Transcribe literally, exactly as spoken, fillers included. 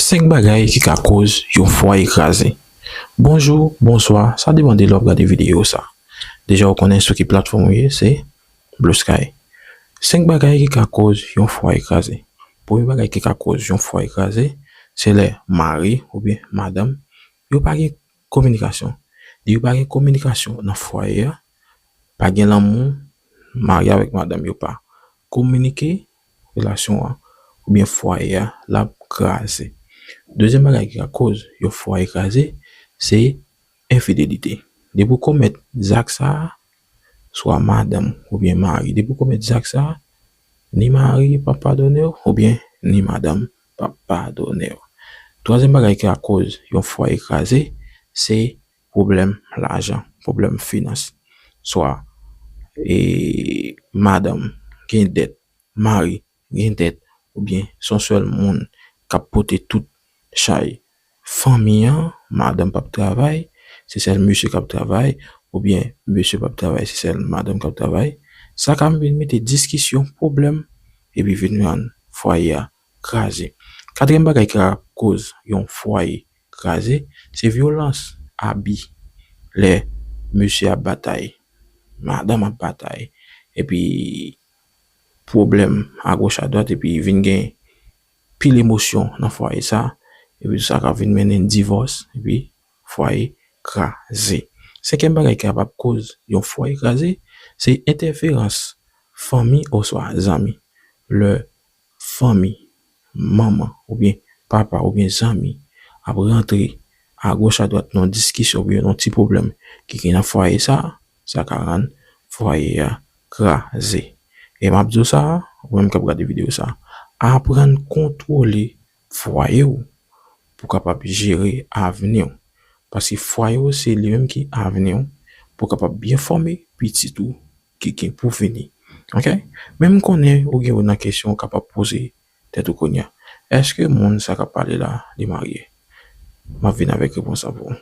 Senk bagay ki ka koz yon fwaye kraze. Bonjou, bonswa, sa depann de lè w ap gade videyo sa. Deja ou konnen sou ki platfòm ou ye, se Blue Sky. Senk bagay ki ka koz yon fwaye kraze. Premye bagay ki ka koz yon fwaye kraze, se lè mari oubyen madanm yo pa gen kominikasyon. Lè yo pa gen kominikasyon nan fwaye a, pa gen lanmou, mari avèk madanm yo pa kominike, relasyon an oubyen fwaye a l ap kraze. Dezyèm bagay ki ka koz yon fwaye kraze, se enfidelite. Depi w komèt zak sa a, swa madanm oubyen mari, depi w komèt zak sa a, ni mari p ap padone w oubyen ni madanm p ap padone w. Twazyèm bagay ki ka koz yon fwaye kraze, se pwoblèm lajan, pwoblèm finans. Swa e madanm gen dèt, mari gen dèt, oubyen se yon sèl moun k ap pote tout chay fanmi an, madanm p ap travay, se sèl mesye k ap travay, oubyen mesye p ap travay, se sèl madanm k ap travay. Sa ka vin mete diskisyon, pwoblèm, epi vin rann fwaye a kraze. Katriyèm bagay ki ka koz yon fwaye kraze, se vyolans, abi. Lè mesye ap batay, madanm ap batay, epi pwoblèm agoch adwat, epi vin gen pil emosyon nan fwaye sa, epi sa ka vin mennen divòs, epi fwaye kraze. Senkyèm bagay ki kapab koz yon fwaye kraze, se entèferans fanmi oswa zanmi. Lè fanmi, manman oubyen papa oubyen zanmi ap rantre agoch adwat nan diskisyon oubyen nan ti pwoblèm ki gen nan fwaye sa, sa ka rann fwaye a kraze. E m ap di w sa, ou menm k ap gade videyo sa, aprann kontwole fwaye w pou w kapab jere avni w. Paske fwaye w se li menm ki avni w, pou w kapab byen fòme pitit ou ki gen pou vini. Oke? Men m konnen ou gen youn nan kesyon ou kapab poze tèt ou kounye a. Èske moun sa k ap pale la, li marye? M ap vin avèk repons la pou ou.